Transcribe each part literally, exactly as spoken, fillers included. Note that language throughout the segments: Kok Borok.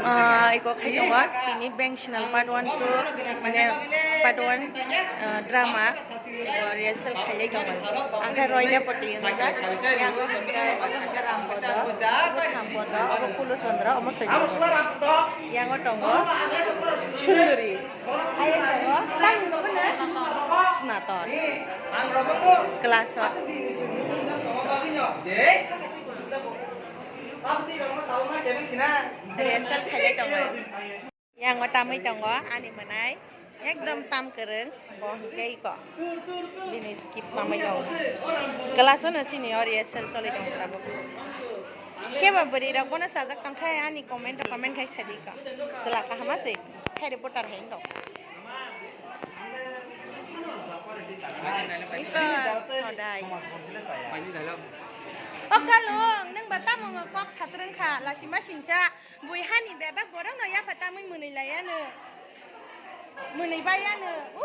Ah, iko khai tongo, tini bank sinal part one two, mane part one, ah, drama, iko rehearsal khailai tongo. Ang khe Roy Nepoti wngjak, yang hwnkhe, obo hwnkhe Rambodo, obo Sambodo, obo Kulo Chandra, omo Soito. Yango tongo Sundori. Ayang tongo, tang nukuna Snaton. Class o. Rehearsal khailai tongo. Yango tamwi tongo ani mwnai. Ekdom tam kwrwng. Bo hwnkhe iko. Bini skip tamwi tongo. Class o no chini o rehearsal choli tongo tabuk. Kebo bwrwi rok bono sajak tongkhe ani comment o comment khai sadi ko. Chwla kaham se. Harry Potter hai wng tong. Iko sodai. O Kalung, nwng ba tamo wngkha kok satrwng kha, lasima singsa, bui hani bebak borok no yapha tamwi mwnwi lai ano. Mwnwi bai ano. U,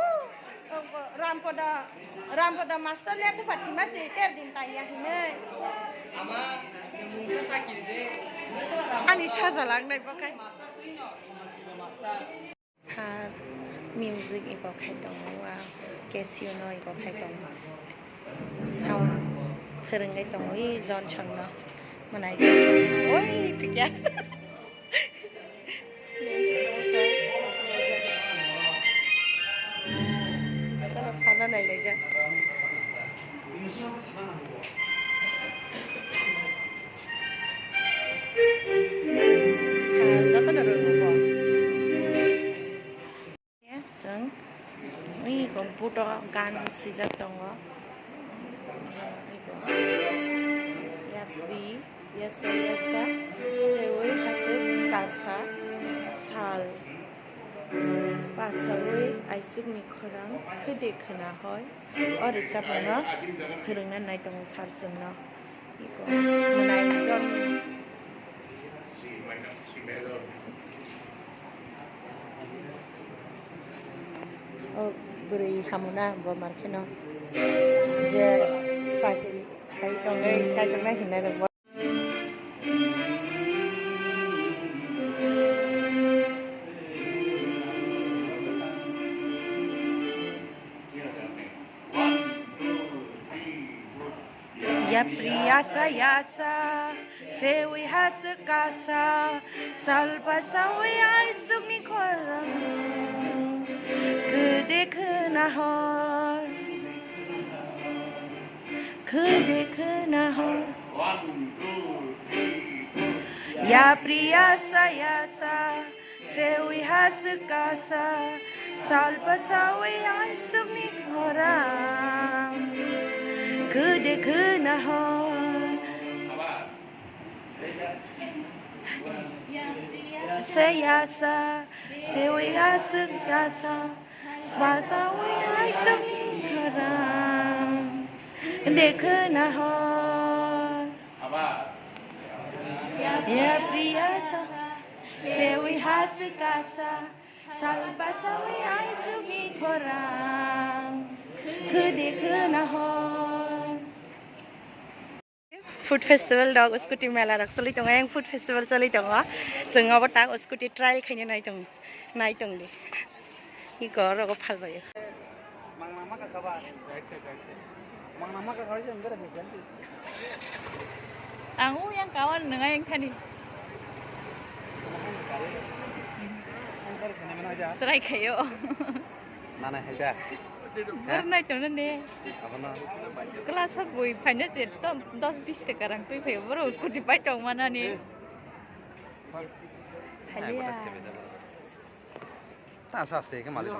Rampoda, Rampoda master le bupha thima se ter din tanya hinwi. Ani saja lang nai bo khai. Sir, music iko khai tongo, ah, Casio no iko khai tongo. Sound phwrwngwi tongo, i Johnson no. Mwnai Johnson no. Oi, thikya. Sana nai laijak. Sal jotono rwngwi bo. Chwng ui computer gan swijak tongo. Yapri yasa yasa sewi hasik kasa sal pasawi aisukni khorang khede khwna hoi. O rwchapmano phwrwngna nai tongo sir chwngno. Iko mwnai jon. O bwrwi hamuna bo markheno je chakri khai tongwi kaijaknai hinwi rwbo. Yapri yasa yasa, sewi hasik kasa, salpa sawi aisukni khorang, khede khwna hor. Khede khwna hor. Yapri yasa yasa, sewi hasik kasa, salpa sawi aisukni khorang. Khede khwna hor. Seyasa, sewi aswk asa, swasa wi aiswk kharang, dekhe nahor. Ya priyasa, sewi haswk asa, salpa sawi aiswk khorang, khe dekhe nahor. Food festival dok, scooty mela rok choli tongo, yang food festival choli tongo. Chwng obo tak scooty trial khaina nai tong, nai tong di. Iko rogo phalbaio. Ang u yang kawan nwnga yang khani. Try khayo. Nana heda. Bor nai tong ne. Abono. Class of boi phaina je to dos bis taka rang twi phaio boro scooty pai tong manani. Hai, Haliya. Botas ke beda. Ta sa aste ke malik.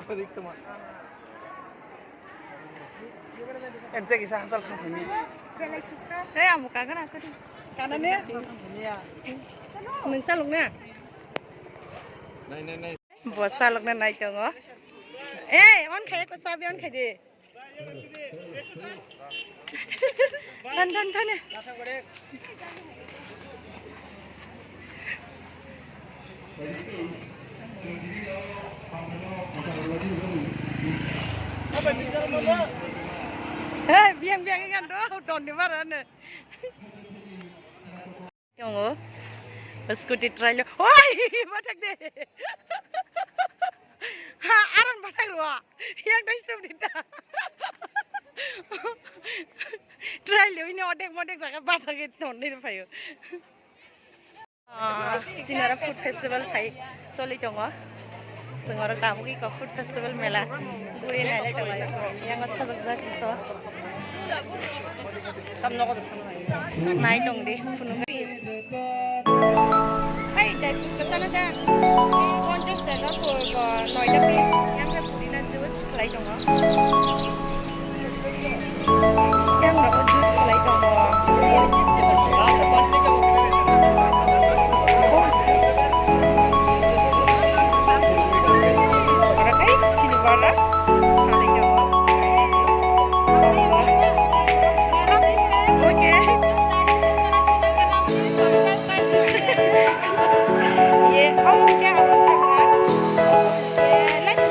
Ente kisa hasal kha thani. Ei, amo kagana kari. Kana ne? Nung chalok na? Nai, nai, nai. Bo salokna nai tongo. Ei, on khai ko sabi on khai de. Than, than, than. Hey, biang biang ikan do, don di mana ne? Tongo. Scooty trial. Oi, bathak de. Ha, aron bathak rua. Yang dai stop dita. Trial de ini odek modek jaga bathak ton ni payo. Ah, sinara food festival phai soli tongo. Singora tabuk iko food festival mela. Guri nai lai tongo. Yang sajak jak iko. Nai tong di, phunuk. Hai, dai fuska sana da. Ponchas taka por, noida piece. Yang ka puri na juice khlai tongo. Yang rok juice khlai tongo. Ora kai chini bara. Khlai tongo. Okay. Ye, oh, kya awan chakra? Ye, like,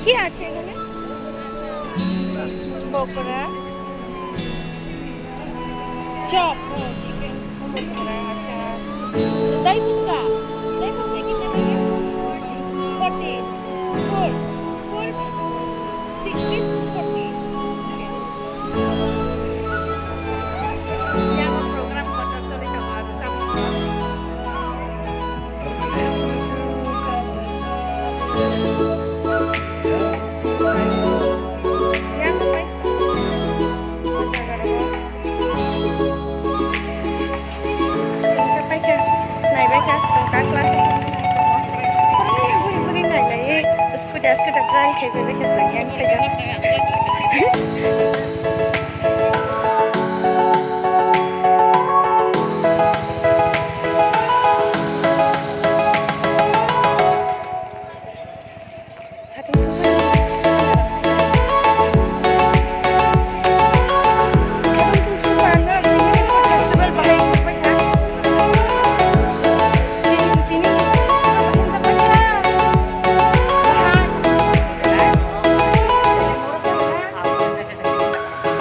কি আছে এখানে? পকোড়া, চপ, ও, চিকেন পকোড়া, আচ্ছা। দই ফুচকা, দই ফুচকা কিতনা লাগে? Forty, four, four, six piece forty. Yang program kotor choli tongo, aro chamung rok. Yang pai. Paikha, naibaikha, tongkha class. Buri buri nailai, scooty aske da prank khai bai khe chwng yang sai da.